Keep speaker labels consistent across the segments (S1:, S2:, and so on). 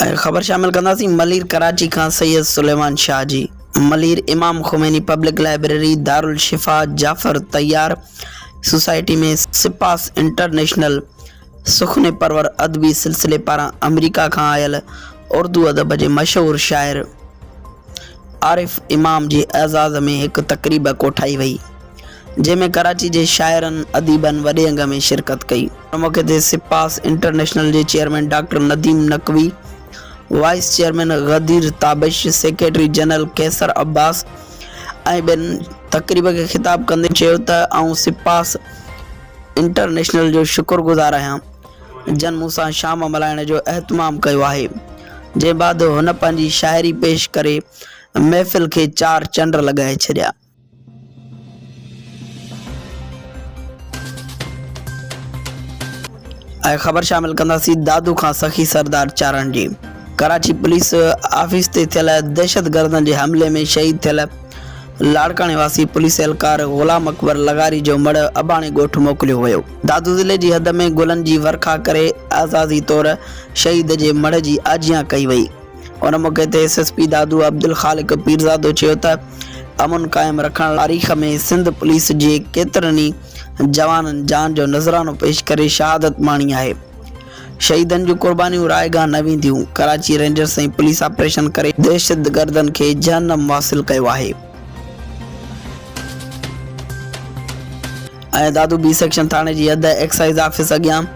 S1: ۽ خبر شامل ڪنداسين ملير ڪراچي کان سيد سليمان شاهه جي Malir Imam Khomeini public library Darulshifa Jafar Tayyar society ۾ Sipas international سخن پرور ادبي سلسلي پاران آمريڪا کان آيل اردو ادب جي مشهور شاعر عارف امام جي اعزاز ۾ هڪ تقريب ڪوٺائي وئي. جنهن ۾ ڪراچي جي شاعرن، اديبن وڏي انگ ۾ شرڪت ڪئي. ان موقعي تي سپاس انٽرنيشنل جي chairman doctor Nadeem Naqvi, vice chairman Ghadeer Tabish, secretary general Qaiser Abbas ۽ ٻين تقريب کي خطاب ڪندي چيو ته آئون سپاس انٽرنيشنل جو شڪر گذار آهيان جن مون سان شام ملهائڻ جو اهتمام ڪيو آهي، جنهن بعد هن پنهنجي شاعري پيش ڪري محفل کي چار چنڊ لڳائي ڇڏيا. ۽ خبر شامل ڪنداسين دادو کان سخي سردار چارڻ جي ڪراچي پوليس آفيس تي ٿيل دهشتگردن جي حملي ۾ شهيد ٿيل لاڙڪاڻي واسي پوليس اهلڪار غلام اڪبر لغاري جو مڙهه اباڻي ڳوٺ موڪليو ويو. دادو ضلعي جي حد ۾ گلن جي ورکا ڪري اعزازي طور شهيد جي مڙهه جي آجيان ڪئي وئي. ان موقعي تي S S P Dadu Abdul Khaliq Pirzado چيو ته امن قائم رکڻ تاريخ ۾ سنڌ پوليس جي ڪيترن ئي جوانن جان جو نذرانو پيش ڪري شهادت ماڻي آهي، شهيدن جون قربانيون رائيگان نه وينديون، ڪراچي رينجرز ۽ پوليس آپريشن ڪري دهشتگردن کي جهنم واصل ڪيو آهي. ۽ دادو بي سيڪشن ٿاڻي جي حد ايڪسائيز آفيس اڳيان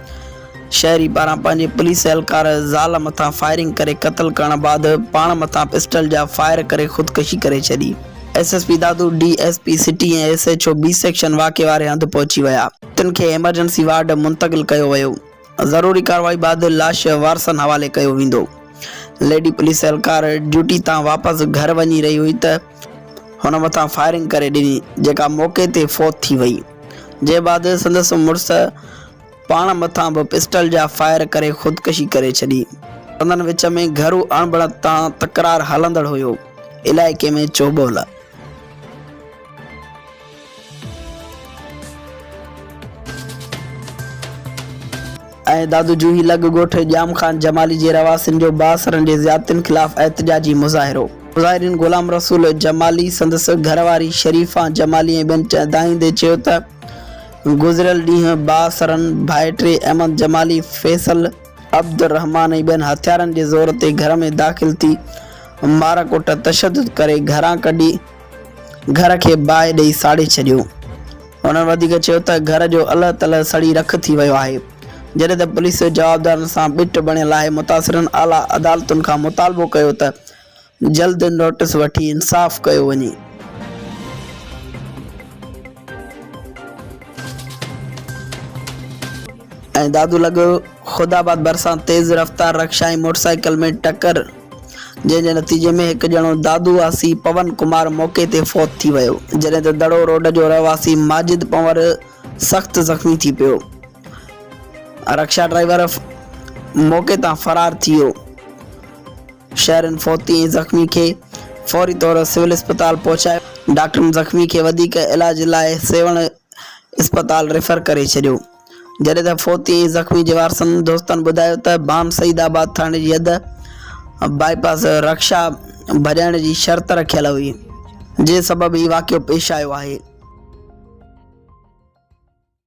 S1: شهري پاران پنهنجي پوليس اهلڪار زال مٿان فائرنگ ڪري قتل ڪرڻ بعد پاڻ مٿان پسٽل جا فائر ڪري خودڪشي ڪري ڇڏي. S S P Dadu, D S P city ۽ S H O B section واقعي واري هنڌ پهچي ويا. تن کي ايمرجنسي وارڊ منتقل ڪيو ويو. ضروري ڪارروائي بعد لاش وارثن حوالي ڪيو ويندو. ليڊي پوليس اهلڪار ڊيوٽي تان واپس گهر وڃي رهي هئي ته هن مٿان فائرنگ ڪري ڏني جيڪا موقعي تي فوت ٿي وئي جنهن بعد سندس مڙس پاڻ مٿان به پسٽل جا فائر ڪري خودڪشي ڪري ڇڏي. سندن وچ ۾ گهرو اڻبڻت تان تڪرار هلندڙ هيو. علائقي ۾ چوٻول. ۽ دادو جوهي لڳ ڳوٺ ڄام خان جمالي جي رهواسين جو بااثرن جي زيادتين خلاف احتجاجي مظاهرو. مظاهرين غلام رسول جمالي، سندس گهرواري شريفان جمالي ۽ ٻين دانهيندي چيو ته گذريل ڏينهن بااثرن ڀائٽي احمد جمالي، فيصل، عبدالرحمان ۽ ٻين هٿيارن جي زور تي گهر ۾ داخل ٿي مار ڪٽ تشدد ڪري گهران ڪڍي گهر کي باهه ڏئي ساڙي ڇڏيو. هنن وڌيڪ چيو ته گهر جو الهه تلهه سڙي رک ٿي ويو آهي جڏهن ته پوليس جوابدارن سان ٻٽ بڻيل آهي متاثرن اعليٰ عدالتن کان مطالبو ڪيو ته جلد نوٽس وٺي انصاف ڪيو وڃي. ۽ دادو لڳ خدا آباد ڀرسان تيز رفتار رڪشا ۽ موٽرسائيڪل ۾ ٽڪر جنهن جي نتيجي ۾ هڪ ڄڻو دادو واسي پون ڪمار موقعي تي فوت ٿي ويو جڏهن ته دڙو روڊ جو رهواسي ماجد پنور سخت زخمي ٿي پيو رڪشا ڊرائيور موقعي تان فرار ٿي ويو. شهرين فوتي ۽ زخمي کي فوري طور سول اسپتال پهچايو، ڊاڪٽرن زخمي کي وڌيڪ علاج لاء سيوهڻ اسپتال ريفر ڪري ڇڏيو، جڏهن ته فوتي ۽ زخمي جي وارثن دوستن ٻڌايو ته ڀان سعيد آباد ٿاڻي جي حد باء پاس رڪشا ڀڄائڻ جي شرط رکيل هئي، جنهن سبب هي واقعو پيش آيو آهي.